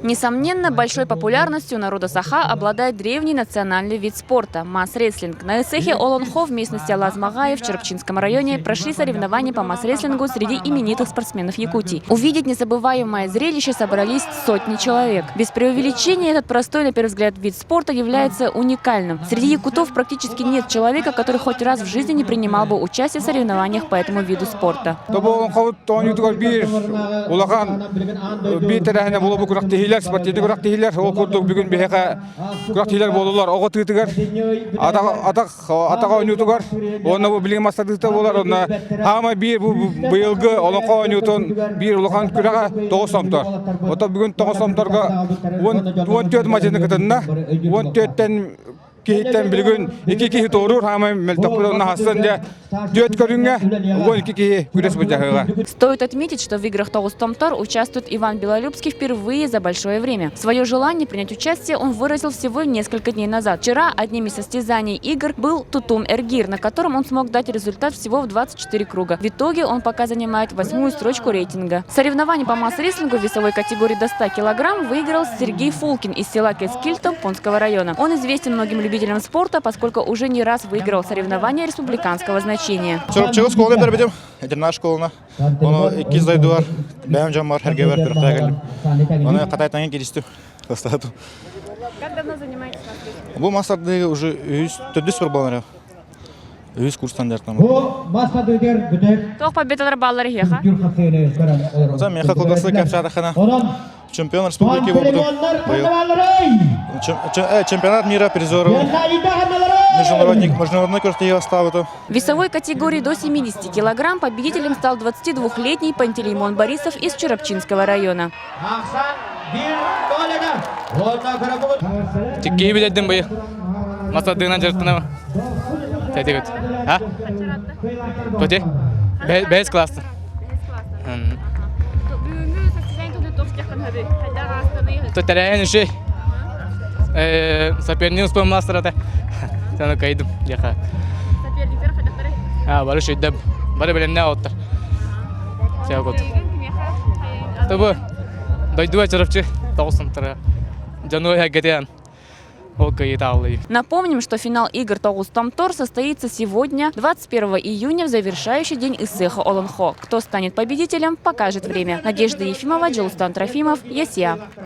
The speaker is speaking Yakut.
Несомненно, большой популярностью у народа Саха обладает древний национальный вид спорта – мас-рестлинг. На Ысыахе Олонхо в местности Алазмагая в Чурапчинском районе прошли соревнования по мас-рестлингу среди именитых спортсменов Якутии. Увидеть незабываемое зрелище собрались сотни человек. Без преувеличения этот простой, на первый взгляд, вид спорта является уникальным. Среди якутов практически нет человека, который хоть раз в жизни не принимал бы участие в соревнованиях по этому виду спорта. Тобоҕун оонньуутугар биир улахан биир тэрээһинэ буолбут күрэхтэһиилэр, спортивнай күрэхтэһиилэр. Ол курдук бүгүн биһиэхэ күрэхтэһиилэр буоллулар. Оҕо тыытыгар, атах, атах, атах оонньуутугар, уонна бу билигин мастардыыта буолар. Онно хаама биир бу быйылгы олоҥхо оонньуутун биир улахан күрэҕэ Тоҕус Томтор. Оттон бүгүн Тоҕус Томторго 14 мадьыны кытынна. 14-тэн киһиттэн билигин икки киһи туоруур хаамай мөлтөхпүт онно хассан дьэ түөрт көрүҥҥэ 12 киһи күрэс былдьаһыаҕа. Стоит отметить, что в играх Тоҕус Томтор участвует Иван Белолюбский впервые за большое время. Свое желание принять участие он выразил всего несколько дней назад. Вчера одним из состязаний игр был Тутум Эргир, на котором он смог дать результат всего в 24 круга. В итоге он пока занимает восьмую строчку рейтинга. Соревнования по мас-рестлингу в весовой категории до 100 килограмм выиграл Сергей Фулкин из села Кескиль Томпонского района. Он известен многим любителям спорта, поскольку уже не раз выиграл соревнования республиканского значения. Чурапчыга школаны бүтэрбитим, интернат школаны. Ону иккис дойдубар, бэйэм дьоммор эргэбэр күрэхтэһэ кэллим. Ону Хатайтанга киристим. Бастаатым. Как давно занимаетесь мас Бу мастардыгы уже үс, төрдүс сыл буолан эрэр. Үһүс курстан дьарыктанабын. Туох победалар бааллар эһиэхэ? Оттон миэхэ кылгастык кэпсээтэххинэ, чемпион республики буолбутум быйыл. Чемпионат мира призеру международник, международный күрэхтэһии бастаабытым. В весовой категории до 70 килограмм победителем стал 22-летний Пантелеймон Борисов из Чурапчинского района. Тиккии билэрдим быйыл. Масадыынан дьарыктанабын. Тэтигит. А? Тоте? Бэйс класста. То тэрээһин үчүгэй. Соперник успуоммастарата. Саны кайдым яха. Соперниктер хайдахтары? А, бары шүйдем. Бары билемне оттар. Сәгот. Тобу дойдуга Чурапчы тоҕус дьону эһэргэтиэн ол кыйытааллый. Напомним, что финал игр Тоҕус Томтор состоится сегодня, 21 июня, в завершающий день Ысыаха Олонхо. Кто станет победителем, покажет время. Надежда Ефимова, Дьулустан Трофимов, ЯСИА.